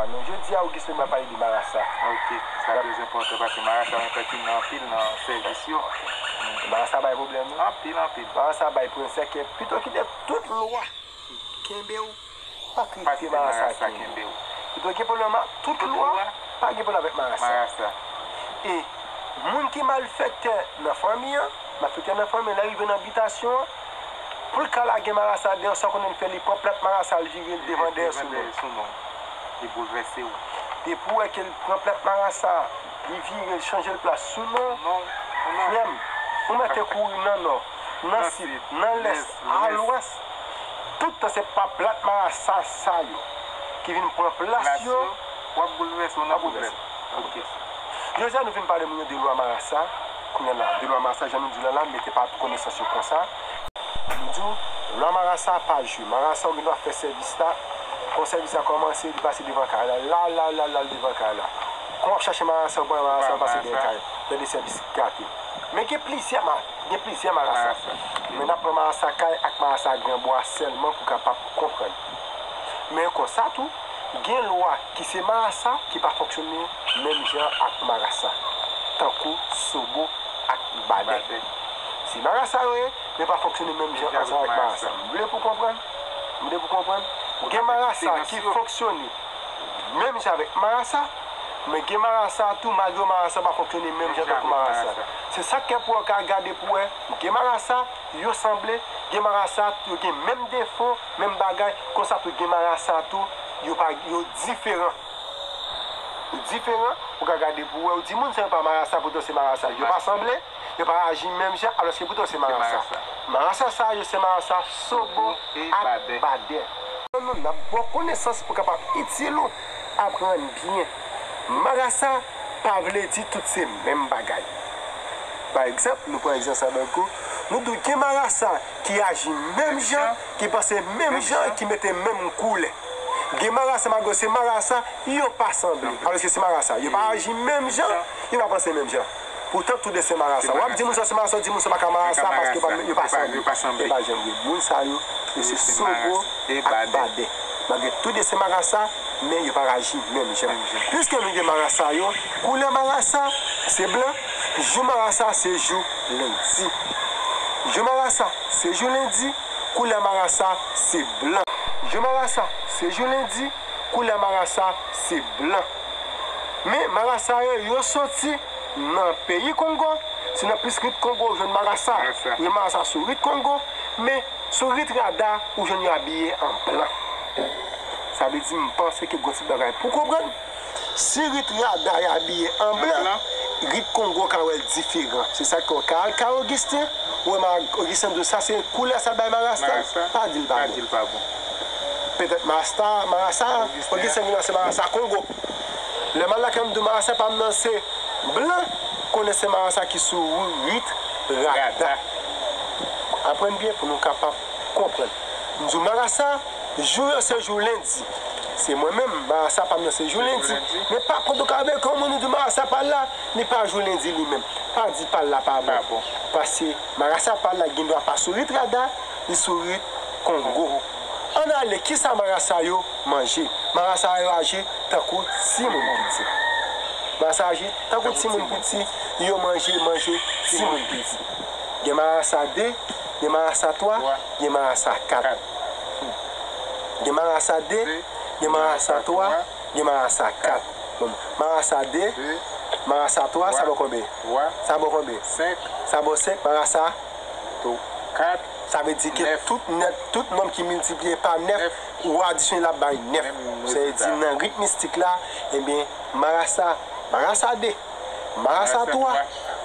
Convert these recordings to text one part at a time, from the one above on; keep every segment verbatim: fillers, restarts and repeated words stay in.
Men jodi a, Augustin, m ap pale de marasa. Ok, sa trè enpòtan paske marasa mwen fè timoun anpil nan sèvis yo. Marasa bay pwoblèm, wi. Anpil, anpil. Marasa bay pran sèkèy, pito kite tout lwa kenbe w, pa kite marasa kenbe w. Pito gen pwoblèm ak tout lwa, pa gen pwoblèm avèk marasa. E moun ki malfektè nan fanmi an, malfektè nan fanmi an, lè l rive nan bitasyon an, pou l ka lage marasa deyò, sa w konnen l fè, li pran plat marasa, l vire l devan dèyè sou non. Li boulvèse w. Depi w wè ke l pran plat marasa, li vire l, chanje l plas sou non, frè m, ou mèt te kouri nan nò, nan sid, nan lès, a lwès, tout tan se pa plat marasa sa yo ki vin pran plas yo, w ap boulvèse, w nan pwoblèm. Ok. Jodi a nou vin pale moun yo de lwa marasa, kounye a la, de lwa marasa, jan nou di la la, mete pa konesans yo konsa. Nou di w, lwa marasa pa jwe. Marasa ou gen dwa fè sèvis la, kon sèvis la kòmanse, li pase devan kay la, la, la, la, la, l devan kay la. Kon w ap chache marasa, ou pa wè marasa, l pase dèyè kay, tande sèvis gate. Men gen plizyè ma-, gen plizyè marasa. Men n ap pran marasa kay ak marasa granbwa sèlman pou kapab konprann. Men konsa tou, gen lwa ki se marasa ki pa fonksyone menm jan ak marasa, tankou sobo ak badè. Se marasa yo ye, men pa fonksyone menm jan ansanm ak marasa. M vle pou konprann. M vle pou konprann. Gen marasa ki fonksyone menm jan avèk marasa, men gen marasa tou, malgre marasa pa fonksyone menm jan tankou marasa. Se sa k fè pou w ka gade pou wè, gen marasa, yo sanble, gen marasa, yo gen menm defo, menm bagay, konsa tou gen marasa tou, yo pa, yo diferan. Yo diferan, ou ka gade pou wè, ou di moun sa yo pa marasa, poutan se marasa. Yo pa sanble, yo pa aji menm jan, alòske poutan se marasa. Marasa sa yo se marasa sobo ak badè. Nou n ap ba w konesans pou kapab itil ou aprann byen. Marasa pa vle di tout se menm bagay. Pa egzanp, nou pran egzanp sa banko, nou di w gen marasa ki aji menm jan, ki panse menm jan, ki mete menm koulè. Gen marasa, malgre se marasa, yo pa sanble. Alòske se marasa, yo pa aji menm jan, yo pa panse menm jan. Poutan, tou de se marasa. W ap di moun sa se marasa, w di moun sa pa ka marasa, paske yo pa sanble. E pa janm ye. Moun sa yo, yo se sobo ak badè. Malgre tou de se marasa, men yo pa aji menm jan. Piske nou gen marasa yo, koulè marasa se blan, jou marasa se jou lendi. Jou marasa se jou lendi, koulè marasa se blan. Jou marasa se jou lendi, koulè marasa se blan. Men marasa yo, yo soti nan peyi Kongo, se nan plis rit Kongo ou jwenn marasa. Ou jwenn marasa sou rit Kongo, men sou rit Rada ou jwenn yo abiye an blan. Sa vle di m panse ke gon ti bagay pou konprann. Si rit Rada yo abiye an blan, rit Kongo ka wè l diferan. Se sa k fè w ka al kay Augustin, ou wè Augustin di w sa se koulè sa bay marasa, pa di l pa bon. Petèt marasa, marasa Augustin vin nan se marasa Kongo. Lè m al lakay m di w marasa pa m nan se blan, konnen se marasa ki sou rit Rada. Aprann byen pou nou kapab konprann. M di w marasa, jou yo se jou lendi. Se mwen menm, marasa pa m nan se jou lendi. Men pa kont ou ka avèk yon moun ou di marasa pa l la, li pa jou lendi li menm. Pa di pa l la pa bon. Paske marasa pa l la gen dwa pa sou rit Rada, li sou rit Kongo. Ann ale, kisa marasa yo manje? Marasa yo aji tankou timoun piti. Marasa aji tankou timoun piti, yo manje, manje timoun piti. Gen marasa de, gen marasa twa, gen marasa kat. Gen marasa de, gen marasa twa, gen marasa kat. Bon, marasa de, marasa twa, sa ba w konbyen? Sa ba w konbyen? Sa ba w senk, marasa kat. Sa vle di ke tout nèf, tout nonb ki miltipliye pa nèf, ou adisyone l ap bay nèf. Sa vle di nan rit mistik la, ebyen, marasa, marasa de, marasa twa,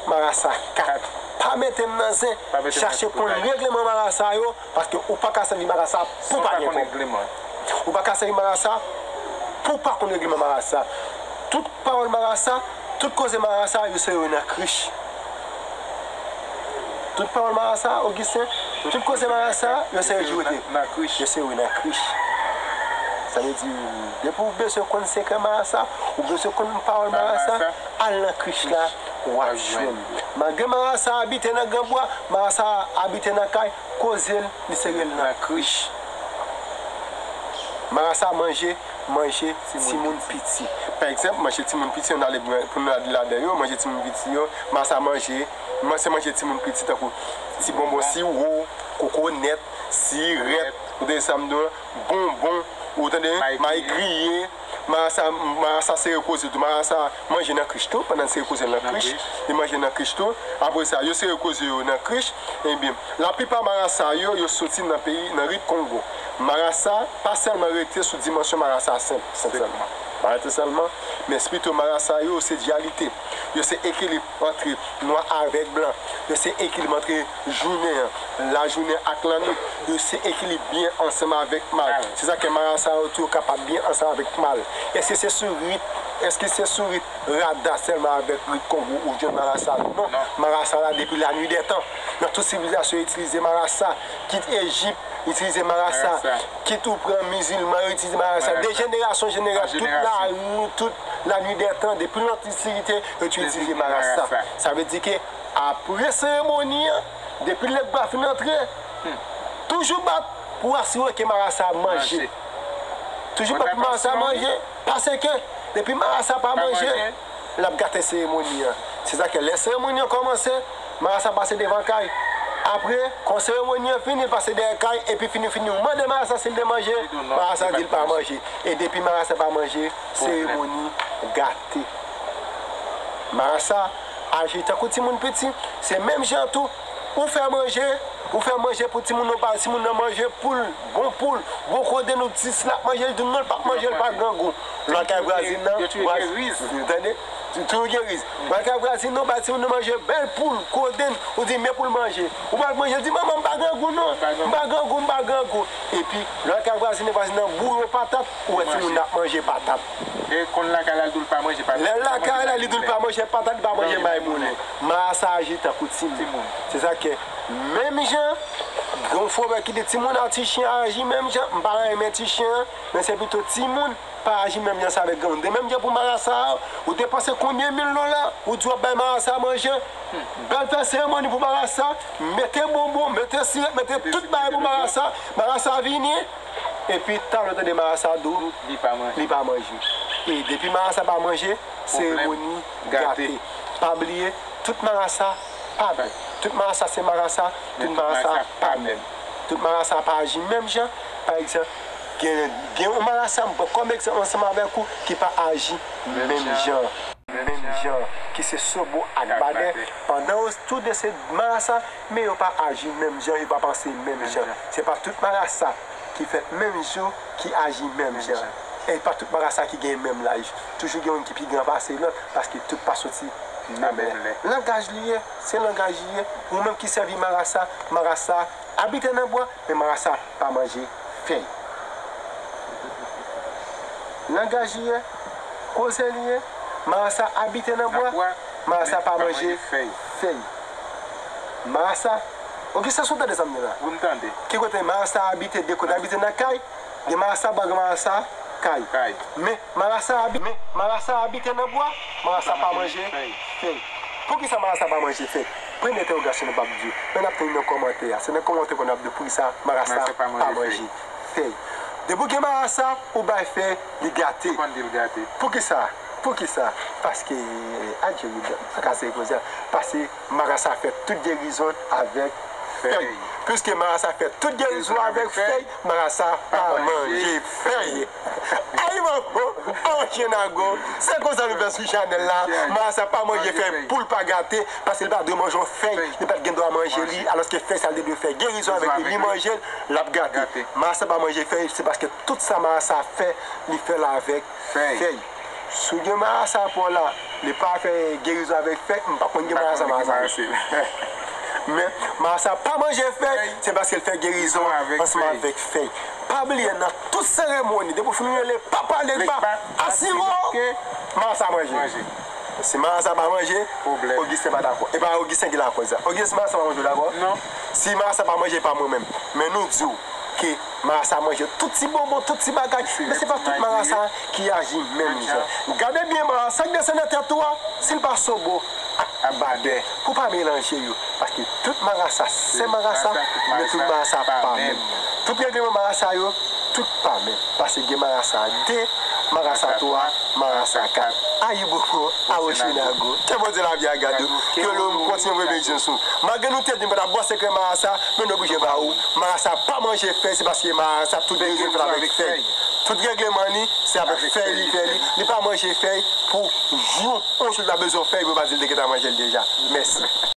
marasa kat. Pa mete m nan zen, chache konn regleman marasa yo, paske ou pa ka sèvi marasa pou pa gen kòb. Ou pa ka sèvi marasa pou pa konn regleman marasa. Tout pawòl marasa, tout koze marasa, yo sere yo nan krich. Tout pawòl marasa, Augustin, tout koze marasa, yo sere yo rete. Yo sere yo nan krich. Sa vle di, depi w bezwen konn sekrè marasa, ou bezwen konn pawòl marasa, al nan krich la, w ap jwenn. Malgre marasa abite nan granbwa, marasa abite nan kay, koze l, li sere l nan krich. Marasa manje, manje timoun piti. Pa egzanp, manje timoun piti, nou ale pou nou ale ladan yo, manje timoun piti yo, marasa manje, man- se manje timoun piti tankou ti bonbon siwo, kokonèt, sirèt, ou tande sa m di w, bonbon, ou tande, mayi griye, marasa, marasa sere koze tou, marasa manje nan krich tou, pandan l sere koze l nan krich, li manje nan krich tou. Apre sa, yo sere koze yo nan krich, ebyen, laplipa marasa yo, yo soti nan peyi, nan Ri Kongo. Marasa pa sèlman rete sou dimansyon marasa senp, senp sèlman. Pa rete sèlman, men pito marasa yo se dyalite. Yo se ekilib antre nwa avèk blan. Yo se ekilib antre jounen an, lajounen ak lannwit. Yo se ekilib byen ansanm avèk mal. Se sa ke marasa yo tou kapab byen ansanm avèk mal. Èske se sou rit, èske se sou rit rada sèlman avèk rit Kongo ou jwenn marasa? Non. Marasa la depi lanwit dè tan. Nan tout sivilizasyon yo itilize marasa. Kit Ejip, itilize marasa. Kit ou pran mizilman, yo itilize marasa. De jenerasyon an jenerasyon, tout la, tout lanwit dè tan, depi lantikite, yo itilize marasa. Sa vle di ke apre seremoni an, depi lèg pa fin antre, toujou bat pou asire ke marasa manje. Toujou bat pou marasa manje, paske depi marasa pa manje, l ap gate seremoni an. Se sa ke lè seremoni an kòmanse, marasa pase devan kay. Apre, kon seremoni an fini, l pase dèyè kay, epi fini fini, ou mande marasa si l te manje, marasa di l pa manje. E depi marasa pa manje, seremoni gate. Marasa aji tankou timoun piti, se menm jan tou. Ou fè manje, ou fè manje pou timoun nan, ba timoun nan manje poul, bon poul, bon kodenn, ou di si l ap manje l, di non, l p ap manje, l pa grangou. Lòt kay vwazin nan, ou tande? Toujou gen riz. Lòt kay vwazin nan, ou ba timoun nan manje bèl poul, kodenn, ou di men pou l manje. Ou ba l manje, l di manman, m pa grangou non, m pa grangou, m pa grangou. Epi lòt kay vwazin nan, vwazin nan boure patat, ou wè timoun nan ap manje patat. E konn lakay la, l di w l pa manje patat. Lè l lakay la, li di w l pa manje patat, li pa manje may moulen. Marasa aji tankou timoun. Se sa ke menm jan, gen yon pwovèb ki di timoun ak ti chen aji menm jan, m pa renmen ti chen an, men se pito timoun pa aji menm jan sa avèk granmoun. De menm jan pou marasa a, ou depanse konbyen mil dola, ou di w ap bay marasa manje, bèl fè seremoni pou marasa, mete bonbon, mete sirèt, mete tout bagay pou marasa, marasa vini, epi talè w tande marasa di w li pa manje. E depi marasa pa manje, seremoni gate. Pa bliye, tout marasa pa bon. Tout marasa se marasa, tout marasa pa bon. Tout marasa pa aji menm jan. Pa egzanp, gen, gen yon marasa m pran kòm egzanp ansanm avèk ou ki pa aji menm jan. Menm jan, ki se sobo ak badè. Pandan yo tou de se marasa, men yo pa aji menm jan, yo pa panse menm jan. Se pa tout marasa ki fèt menm jou, ki aji menm jan. E pa tout marasa ki gen menm laj. Toujou gen youn ki pi gran pase lòt, paske tout pa soti nan menm lè. Langaj li ye, se langaj li ye. Ou menm ki sèvi marasa, marasa abite nan bwa, men marasa pa manje fèy. Langaj li ye, koze li ye, marasa abite nan bwa, marasa pa manje fèy. Marasa, oke, sa sou tande sa m di la. Ki kote marasa abite, de kote abite nan kay, gen marasa bwa, gen marasa kay. Men marasa abi-, men marasa abite nan bwa, marasa pa manje fèy. Poukisa marasa pa manje fèy? Premye entèwogasyon nou p ap di. Men n ap tann nan kòmantè a. Se nan kòmantè pou n ap di poukisa marasa pa manje fèy. Depi w gen marasa, ou bay fèy, li gate. Poukisa? Poukisa? Paske, adje wi, m pa ka sere koze a. Paske marasa fè tout gerizon avèk fèy. Piske marasa fè tout gerizon avèk fèy, marasa pa manje fèy. Ay manman, anchen nago, se konsa nou fè sou chanèl la. Marasa pa manje fèy pou l pa gate, paske li pa dwe manje yon fèy, li pa t gen dwa manje li, alòske fèy sa l te dwe fè gerizon avèk li, li manje l, l ap gate. Marasa pa manje fèy, se paske tout sa marasa fè, li fè l avèk fèy. Si w gen marasa pa w la, li pa fè gerizon avèk fèy, m pa konn gen marasa marasa. Men, marasa pa manje fèy, se paske l fè gerizon ansanm avèk fèy. Pa bliye, nan tout seremoni, depi w fin rele papa legba, asiwo, marasa manje. Si marasa pa manje, Ogisten pa dakò. E pa Ogisten ki lakòz sa. Ogisten, si marasa pa manje, w dakò? Si marasa pa manje, e pa mwen menm. Men nou di w ke marasa manje tout ti bonbon, tout ti bagay. Men se pa tout marasa ki aji menm jan. Gade byen, marasa k desann nan tèt ou a, si l pa sobo ak badè, pou w pa melanje yo. Paske tout marasa se marasa, men tout marasa pa menm. Tout règleman marasa yo, Tout pa menm, paske gen marasa de, marasa twa, marasa kat. Ayibobo, awochinago. Ke Bondye lavi a gade w. Ke Bondye kontinye voye benediksyon sou ou. Malgre nou te di nou pa t ap bwè sekrè marasa, men nou oblije ba ou. Marasa pa manje fèy, se paske marasa tout bezwen fèt avèk fèy. Tout règleman li, se avèk fèy li fè li. Li pa manje fèy pou jou, yon jou li pa bezwen fèy, pou yo pa di l te gentan manje l deja. Mèsi.